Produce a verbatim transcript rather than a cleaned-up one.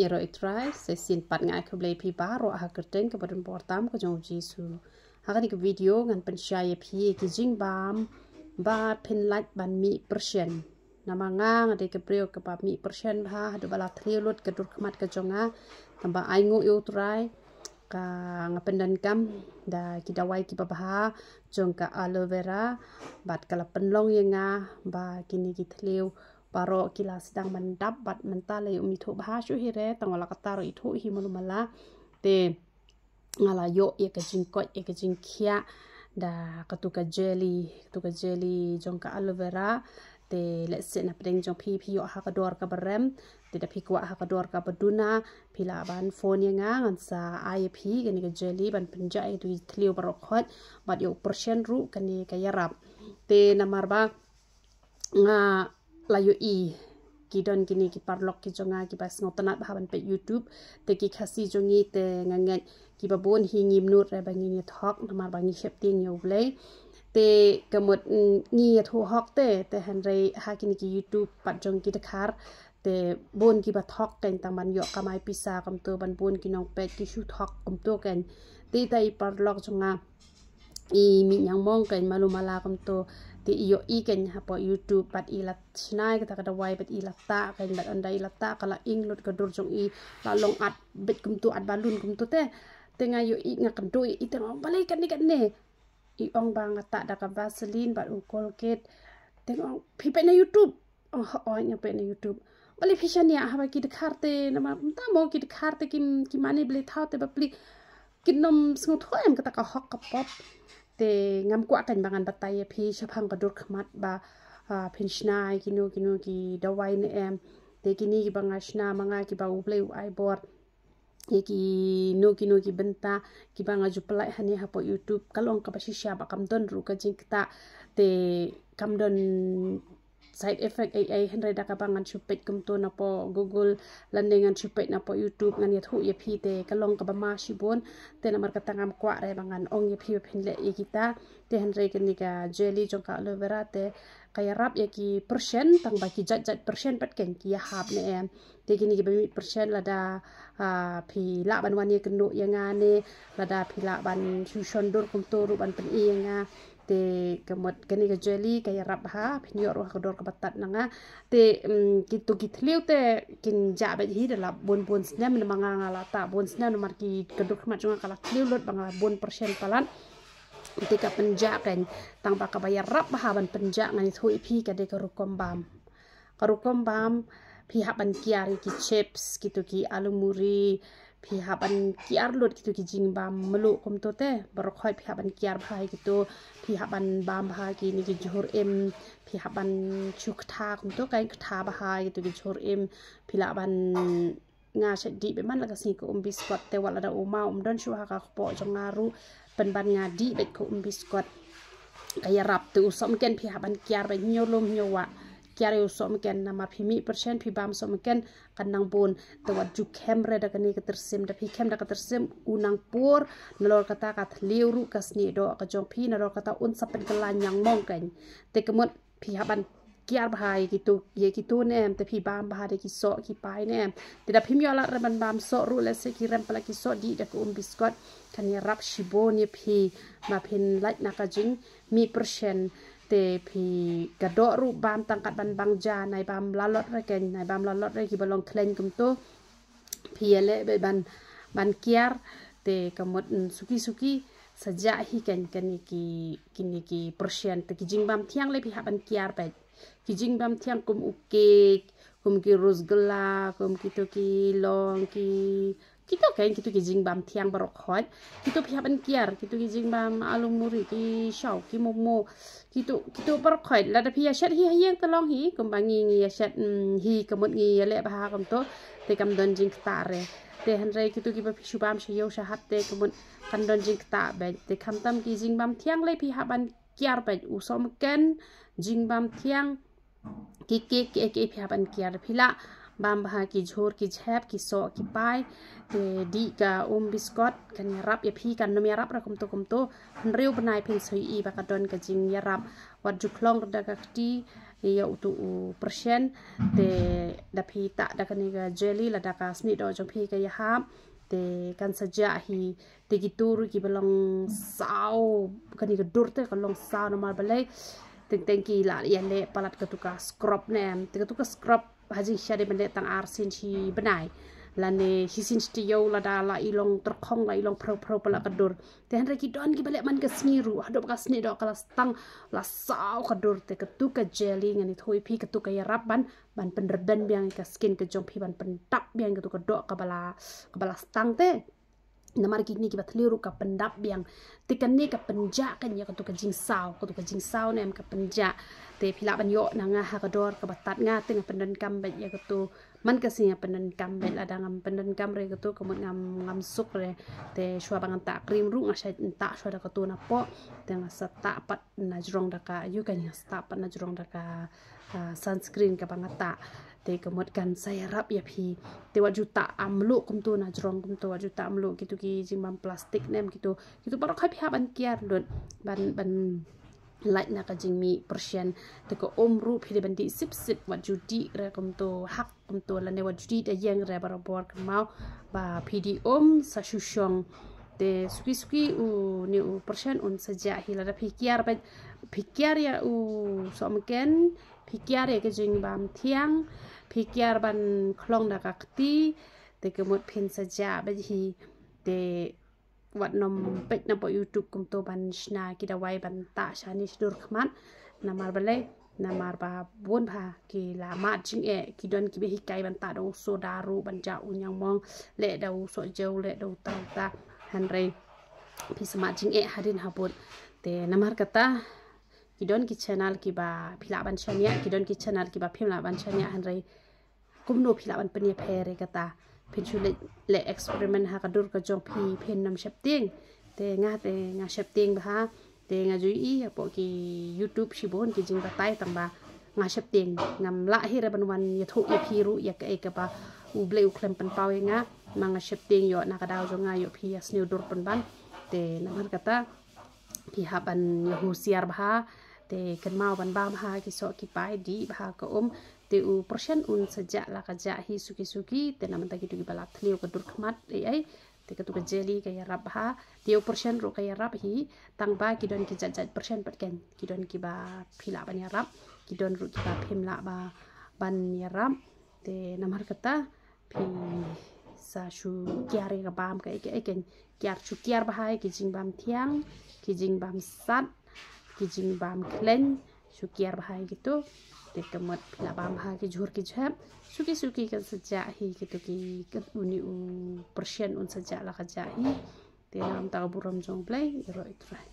Ïaroh ïa U Trai, sa shisien pat nga ai khublei ïa phi baroh ha ka kyrteng kaba don bor tam ka jong U Jisu. Ha kane ka video ngan pynshai ïa phi ki jingbam ba phin lah ban mih pyrshah. Namar nga nga dei ka briew kaba mih pyrshah bha haduh ba la thliew lut ka dur khmat ka jong nga. Tangba ainguh ïa U Trai, ka nga pyndonkam da ki dawai kiba bha jong ka aloe vera, bad ka la pynlong ïa nga ba kine ki thliew baroh ki la sdang ban dap bad mynta la ïoh mih thuh bha shuh hi re, tang la katta ruh i thuh hi malu mala. Te nga la ïoh ïa ka jingkoit ïa ka jingkhiah da katu ka jelly, katu ka jelly jong ka aloe vera. Te lehse na pdeng jong phi phi ïoh ha ka dor kaba rem. Te da phi kwah ha ka dor kaba duna, phi lah ban phone ïa nga, ngan sa ai ïa phi kane ka jelly ban pynjah ïa tu i thliew baroh khoit bad ïoh pyrshah ruh kane ka ïarap. Te namar ba nga la ïohi ki don kine ki paralok ki jong nga kiba sngewtynnat bha ban peit YouTube. Te ki Khasi jong ngi te nga ngeit kiba bun hi ngim nud re ba ngin ïathoh namar ba ngi sheptieng ïa U Blei. Te ka mut, mm, ngi ïathuh hok te, te hynrei ha kine ki YouTube pat jong ki dkhar te bun kiba thoh kein tang ban ïoh kamai pisa kumto, ban bun ki nongpeit ki shu thoh kumto kein. Te ita i paralok jong nga i mih ñiangmong kein malu mala kumto, te i ïohi kein hapoh YouTube bad i la shna ïa kata ka dawai bad i la tah kein, bad ynda i la tah ka la ing lut ka dur jong i, la long at beit kumto, at balloon kumto te. Te nga ïohi, nga kynduh ïa i, te nga ong balei katne katne. I ong ba nga tah da ka Vaseline bad u Colgate. Te nga ong phi peit na YouTube. Oh, oh, nga peit na YouTube. Balei phi shaniah haba ki dkhar te namar mynta mo ki dkhar te ki, ki mane balei thaw te bapli kin ym sngewthuh em kata ka hok ka pop. Te ngam kwah kein ba ngan batai ïa phi shaphang ka dur khmat ba, ah, phin shna ïa kino kino ki dawai ne em. Te kine kiba nga shna ma nga kiba U Blei u ai bor ïa kino kino ki bynta kiba nga ju pynlait hangne hapoh YouTube, ka long kaba shisha ba kam don ruh ka jingktah, te kam don side effect ei ei, hynrei da kaba ngan shu peit kumto napoh Google lane ngan shu peit napoh YouTube ngan ïathuh ïa phi, te ka long kaba ma shibun. Te namar kata ngam kwah re ba ngan ong ïa phi ba phin leh ïa kita. Te hynrei kane ka jelly jong ka aloe vera te ka ïarap ïa ki pyrshah, tangba ki jait jait pyrshah pat kein, ki ïahap ne em. Te kine kiba mih pyrshah lada, ah, phi lah ban wan ïakynduh ïa nga ne lada phi lah ban shu shon dur kumto ruh ban pyni ïa nga. Te ka mut kane ka jelly ka ïarap bha, phin ïoh ruh ha ka dor kaba tad na nga. Te, mm, kitu ki thliew te kin jah beit hi da la bun bun snem, namar nga nga la tah bun snem namar ki ka dur khmat jong nga ka la thliew lut ba nga la bun pyrshah palat. Te ka pynjah kein, tangba kaba ïarap bha ban pynjah ngan ïathuh ïa phi ka dei ka rukom bam. Ka rukom bam phi hap ban kiar ïa ki chips, kitu ki alu muri, phi hap ban kiar lut kitu ki jingbam mluh kumto te, baroh khoit phi hap ban kiar bha ïa kitu, phi hap ban bam bha kine ki jhur im, phi hap ban shu ktha kumto, kein ktha bha ïa kitu ki jhur im, phi lah ban nga shet dih beit man la ka sngi ka um biskot te wat lada u maw um don shuh ha ka kpoh jong nga ruh pynban nga dih beit ka um biskot. Ka ïarap te u sohmynken phi hap ban kiar beit hynñiew lum hynñiew wah. Kiar ïa u sohmynken namar phi mih pyrshah phi bam sohmynken kan nang bun. Te wat ju khem re da kane ka tyrsim, da phi khem da ka tyrsim u nang pur, nalor kata ka thliew ruh ka snieh doh ka jong phi, nalor kata un sa pynkylla ñiangmong kein. Te ka mut phi hap ban kiar bha ïa kitu, ïa kitu ne em, te phi bam bha da ki soh ki pai ne em. Te da phim ïoh lad re ban bam soh ruh, lehse ki rem palat ki soh dih da ka um biskot, kan ïarap shibun ïa phi ba phin lait na ka jingmih pyrshah. Te phi ka doh ruh bam tang kat ban bang ja, nai bam lalot re kein, nai bam lalot re kiba long khleiñ kumto. Phi ïaleh beit ban, ban kiar, te ka mut, mm, suki suki sa jah hi kein kine ki, kine ki pyrshah, te ki jingbam thiang lei phi hap ban kiar beit. Ki jingbam thiang kum u cake, kum ki rasgulla, kum kitu ki long, ki, kitu kein, kitu ki jingbam thiang baroh khoit. Kitu phi hap ban kiar, kitu ki jingbam alu muri, ki shaw, ki momo. Kitu, kitu baroh khoit. Lada phi ïa shet hi ha ïing te long hi, kumba ngi ngi ïa shet, mm, hi ka mut ngi ïaleh bha kumto, te kam don jingktah re. Te hynrei kitu kiba phi shu bam sha ïew sha hat te ka mut kan don jingktah beit. Te khamtam ki jingbam thiang lei phi hap ban kiar beit, u sohmynken, jingbam thiang, ki cake kiei kiei phi hap ban kiar. Phi lah bam bha ki jhur ki jhep, ki soh ki pai, te dih ka um biskot, kan ïarap ïa phi, kan ym ïarap re kumto kumto. Hynriew bnai phin sa ïohi ba ka don ka jingïarap. Wat ju khlong re da ka kti, ïa utu u pyrshah. Te da phi tah da kane ka jelly lada ka snieh doh jong phi ka ïahap, te kan sa jah hi. Te kitu ruh kiba long saw, kane ka dur te ka long saw namar balei, teng teng ki la ïaleh palat katu ka scrub ne em. Te katu ka scrub ha jingshisha dei ban leh tang ar sien shi bnai. Lane shisien shi taïew lada la i long tyrkhong, la i long phrew phrew palat ka dur. Te hynrei ki don kiba leh man ka sngi ruh, haduh ba ka snieh doh ka la stang, la saw ka dur. Te katu ka jelly ngan ïathuh ïa phi katu ka ïarap ban, ban pynrben biang ïa ka skin ka jong phi, ban pyndap biang katu ka doh kaba la, kaba la stang te. Namar kine kiba thliew ruh ka pyndap biang. Te kane ka pynjah kan ïa katu ka jingsaw, katu ka jingsaw ne em ka pynjah. Te phi lah ban ïoh na nga ha ka dor kaba tad nga te nga pyndonkam beit ïa katu. Man ka sngi nga pyndonkam beit, lada ngam pyndonkam re katu ka mut ngam, ngam suk re. Te shuwa ba ngan tah cream ruh nga shait tah shuwa da katu napoh. Te nga sa tah pat na jrong da ka, ïoh ka nga sa tah pat na jrong da ka, ah, sunscreen kaba nga tah. Te ka mut kan sa ïarap ïa phi. Te wat ju tah amluh kumtu na jrong kumtu, wat ju tah amluh kitu ki jingbam plastik ne em kitu. Kitu baroh ha phi hap ban kiar lut ban, ban lait na ka jingmih pyrshah. Te ka um ruh phi dei ban dih sip sip, wat ju dih re kumtu hak kumtu lane wat ju dih da ïeng re barabor, kynmaw ba phi dih um sa shu shong. Te suki suki une u pyrshah un sa jah hi. Lada phi kiar beit, phi kiar ïa u sohmynken, phi kiar ïa ka jingbam thiang, phi kiar ban khlong da ka kti, te ka mut phin sa jah beit hi. Te wat nym peit na poh YouTube kumtu ban shna ki dawai ban tah shane sha dur khmat. Namar balei, namar ba bun bha ki la mad jingeh, ki don kiba hikai ban tah da u soda ruh, ban jah u ñiangmong, leh da u sohjew, leh da u tang ta. Hynrei phi sa mad jingeh hadien habud. Te namar kata ki don ki channel kiba phi lah ban shaniah, ki don ki channel kiba phim lah ban shaniah, hynrei kumno phi lah ban pynïapher ïa kata. Phin shu leh, leh experiment ha ka dur ka jong phi, phin nym sheptieng. Te nga te nga sheptieng bha. Te nga ju ïohi hapoh ki YouTube shibun ki jingbatai tang ba nga sheptieng. Ngam lah hi re ban wan ïathuh ïa phi ruh ïa kaei kaba U Blei u khlem pynpaw ïa nga. Ma nga sheptieng, ïoh na ka daw jong nga ïoh phi ïa sniew dur pynban. Te namar kata phi hap ban ïa husiar bha. Te kynmaw ban bam ha ki soh ki pai, dih bha ka um. Te u pyrshah un sa jah la ka jah hi suki suki. Te namar ta kitu kiba la thliew ka dur khmat ei ei, te katu ka jelly ka ïarap bha. Te u pyrshah ruh ka ïarap hi. Tang ba ki don ki jait jait pyrshah pat ken. Ki don kiba phi lah ban ïarap, ki don ruh kiba phim lah ba ban ïarap. Te namar kata phi sa shu kiar ïa ka bam kaei kaei, kiar shu kiar bha ïa ki jingbam thiang, ki jingbam sat, ki jingbam khleiñ, shu kiar bha ïa kitu. Te ka mut phi la bam bha ki jhur ki jhep, suki suki kan sa jah hi kitu ki, une u pyrshah un sa jah la ka jah hi. Te namar ta ka burom jong U Blei, ïaroh ïa U Trai.